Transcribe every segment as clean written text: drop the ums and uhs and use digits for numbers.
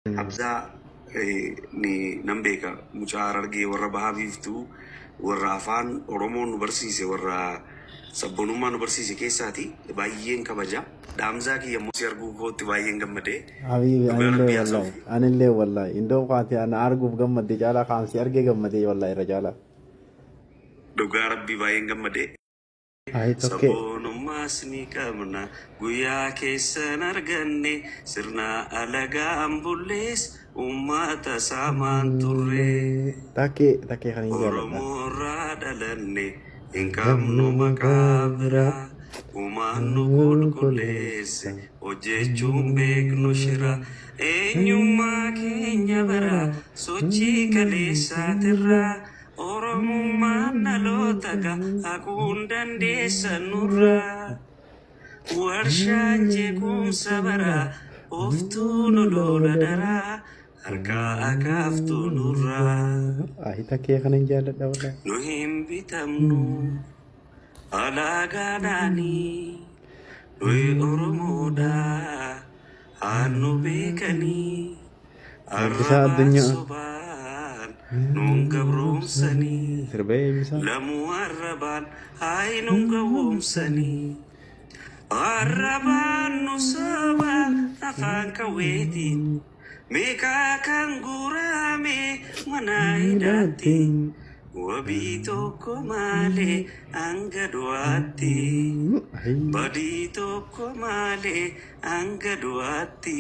Hamzaa ni nan beeka mucaa Harargee warra baha biiftuu warra afaan Oromoon nu barsiise warra sabboonummaa nu barsiise keessaati baay'een kabaja. Dhaamzaa kiyya immoo si arguu kootti baay'een gammadee. Habiibi Dhugaa anillee rabbii wallahi haasa'uuf. anillee wallahi indoo kaati ana arguuf gammadde caalaa kaan si argee gammadee wallahi irra caalaa. Dhugaa rabbii baay'een gammadee. Ayi tokkee. Sabboonummaas ni qabna guyyaa keessan arganne sirna alagaan bullees ummata saamaan turre. Takkee takkee kan hin jaalladha. Oromoorraa dhalanne hin qabnu maqaa biraa uumaan nu qulqulleesse hojjechuun beeknu shira eenyummaa keenya bara sochii kaleessaatirraa Oromummaan dhaloota ga haquun dandeessan nurraa. Warshaan jeequmsa bara oftuu nu loola daraa harkaa akaaftuu nurraa. Ayi takkee kan hin jaalladha wallahi. Nu hin bitamnu alaagaadhaanii nuyi Oromoodha haa nu beekanii. Weellisaa Arrabaan addunyaa. sobaan nuun gabroomsanii. Sirbee eebbisaa. Lamuu arrabaan hayi nuun gawwoomsanii. Arrabaan nu sobaan afaan qawweetiin. Meeqaa kan guurame mana hidhaatti. Wabii tokko malee hanga du'aatti. Badii tokko malee hanga du'aatti.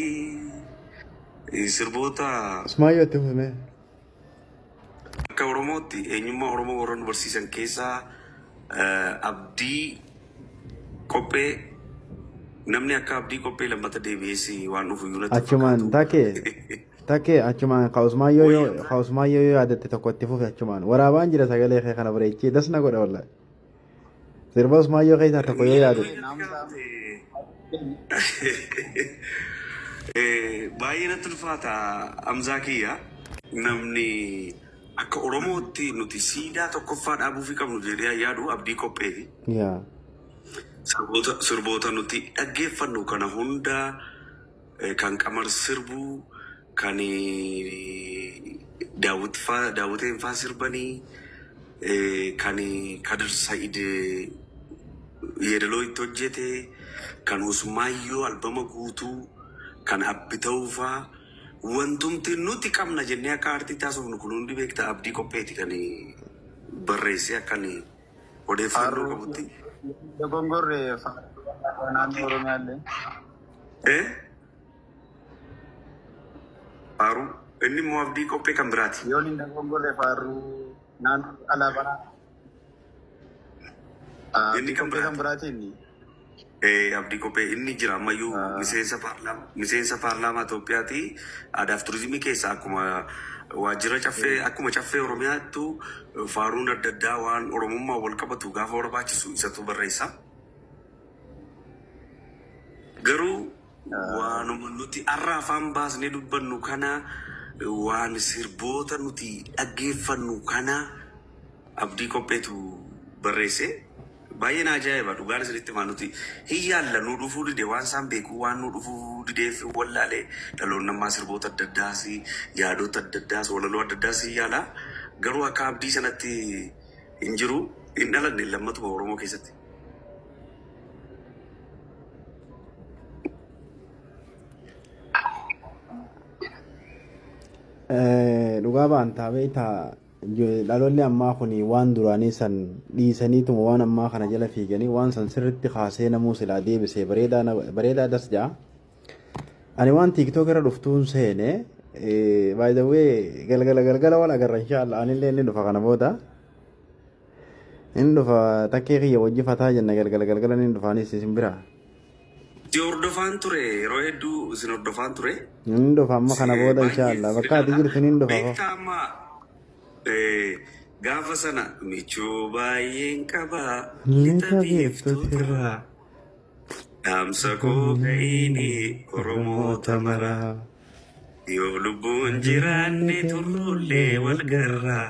Sirboota Usmaayyoo itti fufi mee. akka Oromootti eenyummaa Oromoo warra nu barsiisan keessaa Abdii Qophee namni akka Abdii Qophee lammata deebi'ees waan dhufu iyyuu natti hin Achumaan fakkaatu. takkee takkee achumaan ka Usmaayyoo yoo Wayya ka Usmaayyoo yoo yaadatte tokko itti fufi achumaan waraabaan jira sagalee kee kana bareechee das na godha wallahi. Sirba Usmaayyoo keessaa tokko yoo yaadatte. Baay'ee natti ulfaata Hamzaa kiyya. Namni akka Oromootti nuti siidaa tokkoffaa dhaabuufii qabnu jedhee yaadu Abdii Qopheeti. Yaa. Sirboota, sirboota nuti dhaggeeffannu kana hunda kan Qamar sirbu, kan Daawwit faa, Daawwiteen faa sirbanii, kan Kadir Sa'id yeedaloo itti hojjete, kan Usmaayyoo albama guutuu, kan Abbitawuu faa wantumti nuti qabna jennee akka aartiitti haasofnu kun hundi beekta Abdii Qopheeti kan barreessee akka ani odeeffannoo Faaruu qabutti. dogongorre faaruu naannoo Oromiyaa illee. Eh? Faaruu inni immoo Abdii Qophee kan biraati. Yoon hin dogongorre faaruu naannoo alaabaa Inni Abdii kan Qophee kan biraati. biraati inni. Abdii Qophee inni jira ammayyuu miseensa paarlaamaa miseensa paarlaamaa Itoophiyaati. Aadaaf turizimii keessa akkuma waajjira caffee akkuma caffee Oromiyaattu faaruun adda addaa waan Oromummaa wal qabatu gaafa barbaachisu isatu barreessa. Garuu waanuma nuti har'a afaan baasnee dubbannu kana waan sirboota nuti dhaggeeffannu kana Abdii Qopheetu barreesse. Baay'ee na ajaa'iba dhugaan isinitti himaa nuti hin yaalla nuu dhufuu dide waan isaan beekuu waan nuu dhufuu dideef wallaalee dhaloonni ammaa sirboota adda addaas yaadota adda addaas walaloo adda addaas hin yaala garuu akka abdii sanatti hin jiru hin dhalanne lammatuma Oromoo keessatti. Dhugaa ba'an taa beektaa dhaloonni ammaa kun waan duraanii san dhiisaniituma waan ammaa kana jala fiiganii waan san sirritti kaasee namuu silaa deebisee bareedaa bareedaa das ja'a. Ani waan TikTok irra dhuftuun seene by the way galgala galgala wal agarra inshallah anillee inni dhufa kana booda. Inni dhufa takkee kiyya wajji fataa jenna galgala galgala inni dhufa anis isin bira. Si hordofaan ture yeroo hedduu isin hordofaan ture. Inni dhufa amma kana booda Baay'ee inshallah si bakka ati ilaala. jirtu inni dhufa. Beektaa amma gaafa sana michuu baay'een qaba lixa biiftuutirraa dhaamsa koo ga'iini Oromoota maraa yoo lubbuun jiraanne turrullee wal garraa.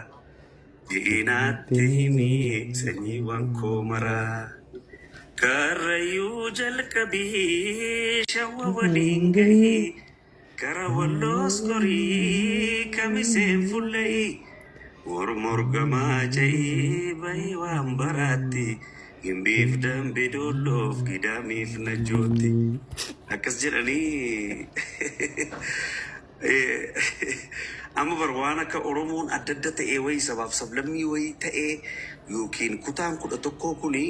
Diinaatti himi sanyiiwwan koo maraa. Karrayyuu jalqabii shawwa waliin gahii. Gara Walloos gorii Kamiseen fulla'i Mormorgamaa ce'ii bahi waan baraatti Gimbiif Dambi Dolloof Gidaamiif Najjootti. Akkas jedhanii amma bar waan akka Oromoon adda adda ta'ee wayii sabaaf sablammii wayii ta'ee yookiin kutaan 11 kuni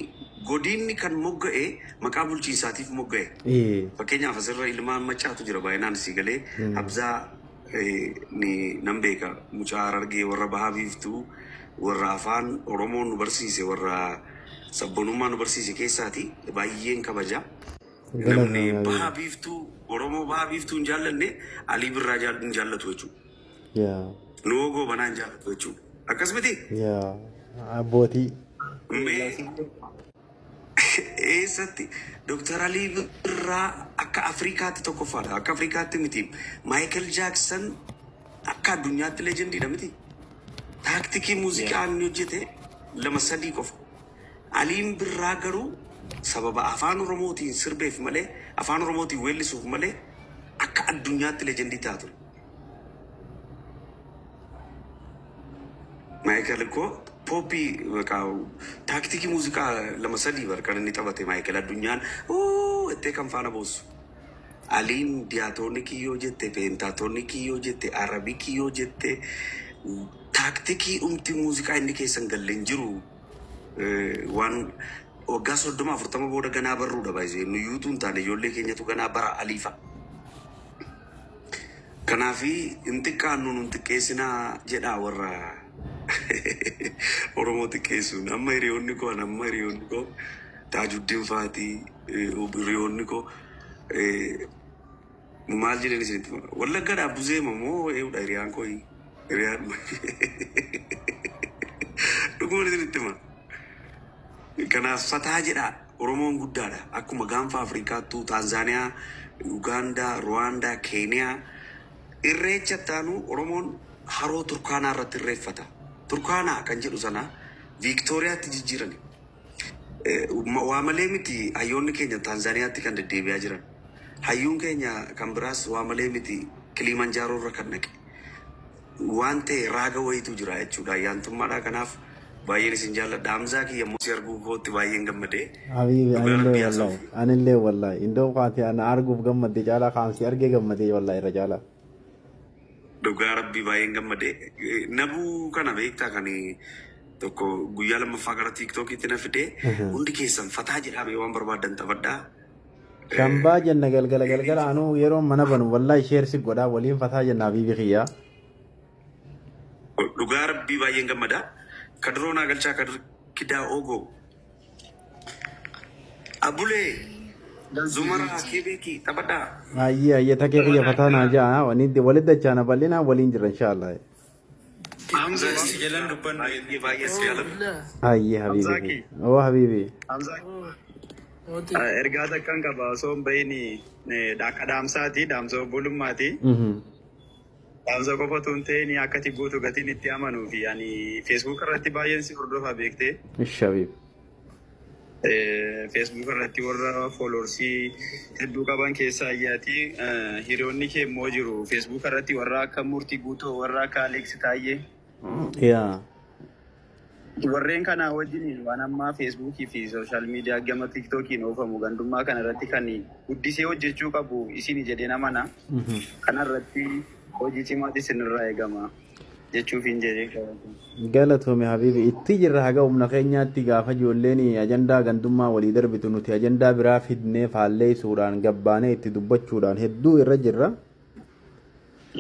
godinni kan mogga'e maqaa bulchiinsaatiif mogga'e. Fakkeenyaaf asirra ilmaan Maccaatu jira baay'inaan sii galee Habzaa ni nan beeka mucaa Harargee warra Baha Biiftuu warra afaan Oromoon nu barsiise warra sabboonummaa nu barsiise keessaati baay'een kabaja. Namni Galatoomi Baha Habiibi. Biiftuu Oromoo Baha Biiftuu hin jaallanne Alii Birraa hin jaallatu jechuudha. Yaa. Nuhoo Goobanaa hin jaallatu jechuudha. Akkas miti? Yaa. Abbootii. Mee eessatti Dr. Alii Birraa akka Afrikaatti tokkoffaadha. Akka Afrikaatti miti. Maayikel Jaaksan akka addunyaatti leejendiidha miti. Taaktikii muuziqaa inni hojjete lama sadii qofa. Aliin Birraa garuu sababa afaan Oromootiin sirbeef malee afaan Oromootiin weellisuuf malee akka addunyaatti leejendii ta'a ture. Maayikel koo pooppii maqaa taaktikii muuziqaa lama sadii bar kan inni taphate Maayikel addunyaan ooo ettee kan faana boossu. Aliin diyaatoonikii yoo jette, peentaatoonikii yoo jette, arabikii yoo jette, taaktikii dhumti muuziqaa inni keessa hin galle hin jiru. Waan waggaa 30 40 booda ganaa barruudha baay'ee. Nuyyuutu hin taane ijoollee keenyatu ganaa bara aliifa. Kanaafi hin xiqqaannu nun xiqqeessinaa jedhaa warra Oromoo xiqqeessuun. Amma hiriyoonni koo an amma hiriyoonni koo Taajuddin faati hiriyoonni koo maal jedhan isinitti hima. Wallaggaadhaa Buzeema moo eewudha hiriyaan koo hiriyaan dhuguma isinitti hima. Kanaaf fataa jedhaa Oromoon guddaadha. Akkuma gaanfa Afrikaattuu Taanzaaniyaa, Ugaandaa, Ruwaandaa, Keeniyaa irreecha itti aanu Oromoon haroo Turkaanaa irratti irreeffata. Turkaanaa kan jedhu sana Viiktooriyaatti jijjiirani. Waa malee miti hayyoonni keenya Taanzaaniyaatti kan deddeebi'aa jiran. Hayyuun keenya kan biraas waa malee miti Kiliimanjaaroo irra kan dhaqe. Waan ta'e raaga wayiitu jira jechuudha. Ayyaantummaadha. Kanaaf baay'een isin jaalladha. Hamzaa kiyya immoo si arguu kootti baay'een gammadee. Habiibi Dhugaa anillee rabbii wallahi haasa'uuf. anillee wallahi indoo kaati ana arguuf gammadde caalaa kaan si argee gammadee wallahi irra caalaa. Dhugaa rabbii baay'een gammadee. Nabuu kana beektaa kan tokko guyyaa lammaffaa gara tiiktookiitti na fidee hundi keessan fataa jedhaa mee waan barbaaddan taphadhaa. Shambaa jenna galgala galgala anuu yeroo mana banu wallahi share si godhaa waliin fataa jenna habiibi kiyyaa. Dhugaa rabbii baay'een gammada. Kadiroo naa galchaa kadir kidaa ogoo. Abulee Zumaraa Kebeekii taphadhaa. Ayyee ayyee takee kiyya fataa naa ja'a walitti dachaana bal'inaan waliin jirra inshaallah. Hamza si jalan dubbannu. Baay'ee baay'ee si jaaladha. Ayyee habiibi Hamzaa kiyya. Oo habiibi. Hamzaa ergaa takkan qaba osoo hin bahin akka dhaamsaati dhaamsa obbolummaati. Dhaamsa qofa otoo hin ta'in akka ati gootu gatiin itti amanuu fi ani Facebook irratti baay'een si hordofa beektee. Ishi habiibi. Facebook irratti warra followersii hedduu qaban keessaa ayyaati. Hiriyoonni kee immoo jiru. Facebook irratti warra akka Murtii Guutoo, warra akka Alex Taayyee. Yaa. Warreen kanaa wajjin waan ammaa Facebookii fi social media gama TikTokiin oofamu gandummaa kana irratti kan guddisee hojjechuu qabu isin jedheen amana. Kana irratti hojii cimaatu isinirraa eegama jechuuf hin jedhee qabatu. Galatoomi habiibi itti jirra haga humna keenyaatti gaafa ijoolleen ajandaa gandummaa walii darbitu nuti ajandaa biraa fidnee faalleessuudhaan gabbaanee itti dubbachuudhaan hedduu irra jirra.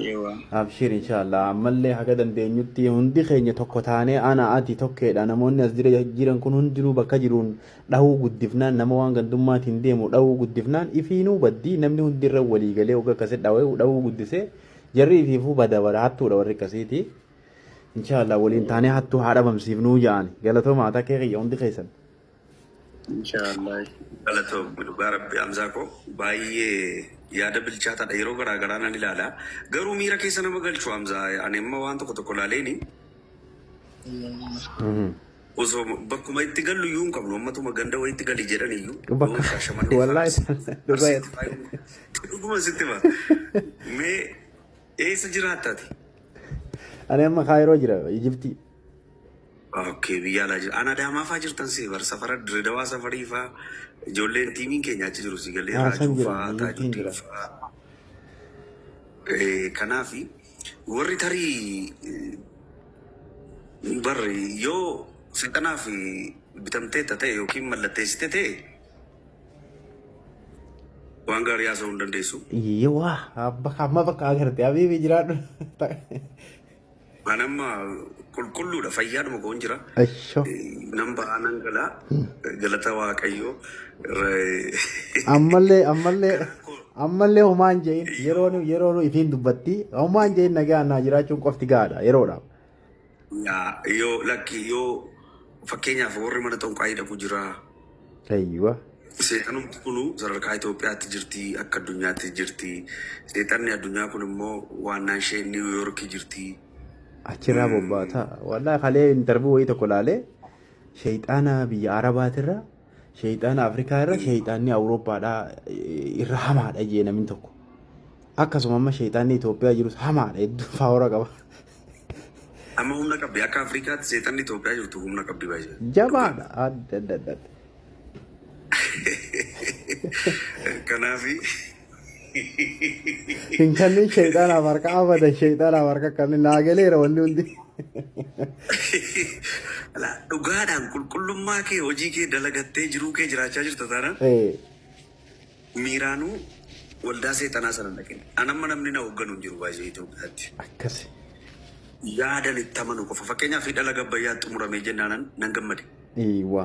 Eewa. Abshir inshallah ammallee haga dandeenyutti hundi keenya tokko taanee ana ati tokkeedha namoonni as jira jiran kun hundinuu bakka jiruun dhahuu guddifnaan nama waan gandummaatiin deemu dhahuu guddifnaan ifiinuu baddii namni hundi irra walii galee oga akkasi dhawee dhahuu guddisee jarri ifiifuu bada bara hattuudha warri akkasiiti. Inshallah waliin taanee hattuu haa dhabamsiifnuu ja'ani galatoomaa takkee kiyya hundi keessan. Inshallah. Galatoomi dhugaa rabbi Hamzaa koo baay'ee yaada bilchaataadha yeroo garaa garaa nan ilaala garuu miira keessa nama galchu Hamzaa ani amma waan tokko tokko ilaaleeni Osoo bakkuma itti gallu iyyuu hin qabnu, ammatuma ganda wayiitti gali jedhan iyyuu yoo Bakka Shaashamannee faa wallaahi dhugaa Arsiitti faa yoo dhuguma sitti hima. Mee eessa jiraatta ati? Ani amma Kaayiroo jira, Ijiptii. Okay, biyya alaa jira. Ana Adaamaa faa jirtan si bar safara Dirredawaa safarii faa ijoolleen tiimiin keenya achi jiru si galee Haa san Raajuu jira, faa Ijiptiin Taajuddiin jira. faa. Kanaafi warri tarii bar yoo seexanaaf bitamteetta ta'e yookiin mallatteessite ta'e waan gaarii haasa'uu hin dandeessu. Yewaa abba amma bakka agarte habiibi jiraadhu. An amma qulqulluudha, fayyaadhuma koon jira. Asho. Nan ba'aa nan galaa, galata Waaqayyoo. Ammallee ammallee ammallee homaan je'in yeroon yeroon ifiin dubbatti homaan je'in nagaa naa jiraachuun qofti gahaadha yeroodhaaf. Yaa, yoo lakki yoo fakkeenyaaf warri mana xonqaayii dhaqu jira. Aywa. Seexanumti kunu sadarkaa Itoophiyaatti jirti, akka addunyaatti jirti. Seexanni addunyaa kun immoo waannaan ishee Niw Yoorkii jirti. Achirraa bobbaata. Wallaahi kalee interview wayii tokko laalee sheexaana biyya Arabaatirra, sheexaana Afrikaa irra sheexaanni Awurooppaadhaa irra hamaadha jee namni tokko. Akkasuma amma sheexaanni Itoophiyaa jirus hamaadha, hedduu faawora qaba. Amma humna qabdi. Akka Afrikaatti seexanni Itoophiyaa jirtu humna qabdi baay'ee. Jabaadha. Adda adda adda. Kanaafi Hin kennin sheexaanaaf harka, abadan sheexaanaaf harka kennin naa galeera wanni hundi. Ala, dhugaadhaan qulqullummaa kee hojii kee dalagattee jiruu kee jiraachaa jirta taanaan miiraanuu waldaa seexanaa sana hin dhaqin. An amma namni na hoogganu hin jiru baay'ee Itoophiyaatti. Akkasi. Yaadan itti amanu qofa. Fakkeenyaaf hidha laga Abbayyaa xumuramee jennaanan nan gammade. Eeywa.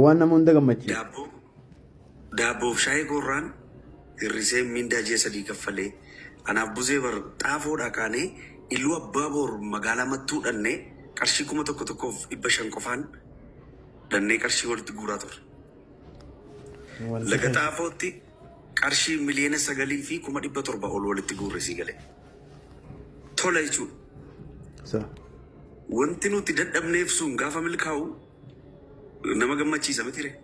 Waan nama hunda gammachiisu. Daabboof shaayii koorraan hir'isee mindaa ji'a 3 kaffalee anaaf buzee bar xaafoodhaa kaanee Iluu Abbaa Boor magaalaa Mattuu dhannee qarshii 1150 qofaan dhannee qarshii walitti guuraa turre. Wanti Laga kun Xaafootti qarshii 9,700,000 ol walitti guurre sii galee. Tola jechuudha. Sa. Wanti nuti dadhabneef sun gaafa milkaa'u nama gammachiisa miti ree?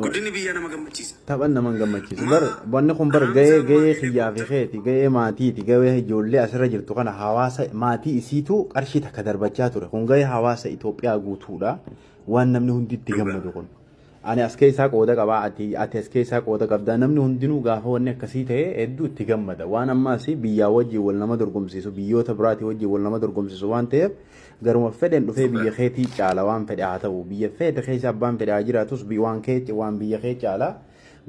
Guddinni biyyaa nama gammachiisa. Taphan nama hin gammachiisu. Maa Bar wanni kun bar gahee Hamzaan maa gahee kiyyaa fi helikooftara keeti, gahee maatiiti, gahee ijoollee asirra jirtu kana hawaasa maatii isiitu qarshii takka darbachaa ture. Kun gahee hawaasa Itoophiyaa guutuudha. Waan namni hundi itti gammadu kun. Ani as keessaa qooda qaba, ati as keessaa qooda qabda. Namni hundinuu gaafa wanni akkasii ta'e hedduu itti gammada. Waan ammaas biyyaa wajjin wal nama dorgomsiisu, biyyoota biraatii wajjin wal nama dorgomsiisu waan ta'eef garuma fedhen dhufee biyya keetii caala waan fedhe haa ta'u. Biyya feete keessa abbaan fedhe haa jiraatus waan kee waan biyya kee caala.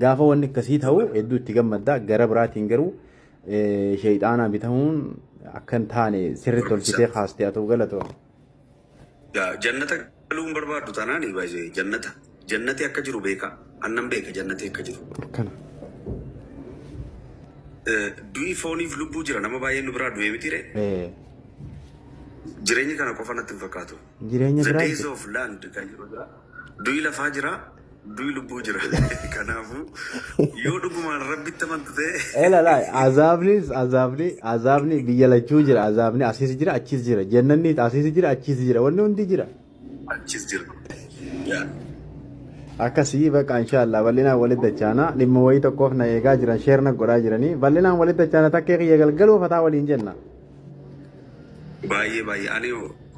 Gaafa wanni akkasii ta'u hedduu itti gammadda. Gara biraatiin garuu sheeyxaanaa bitamuun akka hin taane sirriitti tolchitee kaastee haa ta'u galatoo. Yaa, jannata galuu hin barbaaddu taanaan baay'ee jannata. Jannati akka jiru beeka. Annan beeka jannati akka jiru. Akkana. Du'i fooniif lubbuu jira, nama baay'een nu biraa du'ee miti ree? Eh, Jireenya kana qofa natti hin fakkaatu. Jireenya The biraa days jira. of land kan jedhu jira. Du'i lafaa jira, du'i lubbuu jira. Kanaafuu yoo dhugumaan Rabbitti amantu ta'e Ela laa azaabnis azaabni azaabni biyya lachuu jira, azaabni asiis jira achis jira, jannanni asiis jira achis jira, wanni hundi jira. Achis jira. Yaa. Akkasii bakka inshaallah bal'inaan walitti dachaana, dhimma wayii tokkoof na eegaa jiran, sheer na godhaa jiranii, bal'inaan walitti dachaana, takkee kiyya galgaluu fataa waliin jenna. Baay'ee baay'ee ani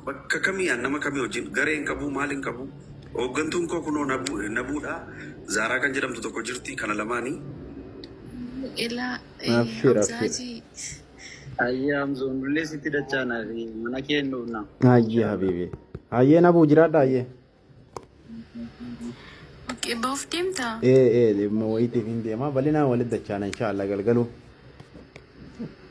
bakka kamii an nama kamii wajjin garee hin qabu, maal hin qabu. Hooggantuun koo kunoo nabuudha. Zaaraa kan jedhamtu tokko jirti, kana lamaanii. Ilaa Abshir abshir. Hamzaaji. Ayyee Hamzoon, nullee sitti dachaana fi mana kee hin dhufna. Hayyee habiibi. Hayyee nabuu jiraadha hayyee. Okay, bahuuf deemtaa? Ee dhimma wayiitiif hin deema, bal'inaan walitti dachaana inshaallah galgaluu.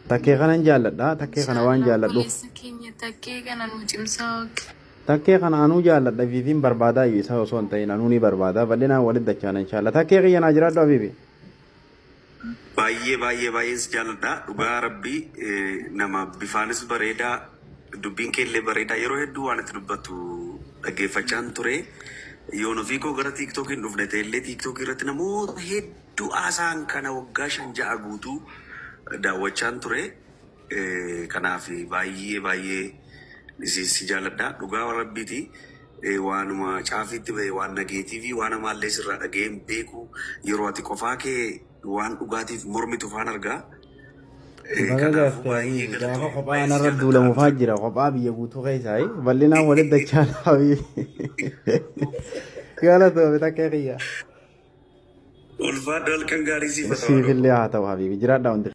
Takkee kanan jaalladha, takkee kana waan Inshaallah jaalladhuuf. obboleessa keenya takkee kana nu cimsaa, okay. Takkee kana anuu jaalladha, fiifiin barbaadaa iyyuu isaa osoo hin ta'in anuu ni barbaada, bal'inaan walitti dachaana inshaallah. Takkee kiyya naa jiraadhu habiibi. Baay'ee baay'ee baay'een si jaalladha. Dhugaa Rabbii nama bifaanis bareedaa, dubbiin kee illee bareedaa, yeroo hedduu waan itti dubbattu dhaggeeffachaan ture. Yoon ofii koo gara TikTok hin dhufne ta'e illee TikTok irratti namoota hedduu haasa'an kana waggaa 5 6 guutuu daawwachaan ture. Kanaaf baay'ee baay'ee si jaalladha. Dhugaa Rabbiiti. Waanuma caafiitti bahe waan nageetii fi waan hamaallee sirraa dhaga'ee hin beeku. Yeroo ati qofaa kee waan dhugaatiif mormitu faan argaa. Baga Kanaafuu garte baay'ee Habiibi. Gaafa galatoomi. kophaa Baay'ee si narra jaalladha duulamu faa Hamza. jira. Kophaa biyya guutuu keessaa bal'inaan walitti dachaan Habiibi. Galatoomi takkee kiyya. Ulfaadhu halkan gaarii siif haa ta'u. Siifillee haa ta'u Habiibi. Jiraadhaa hundi.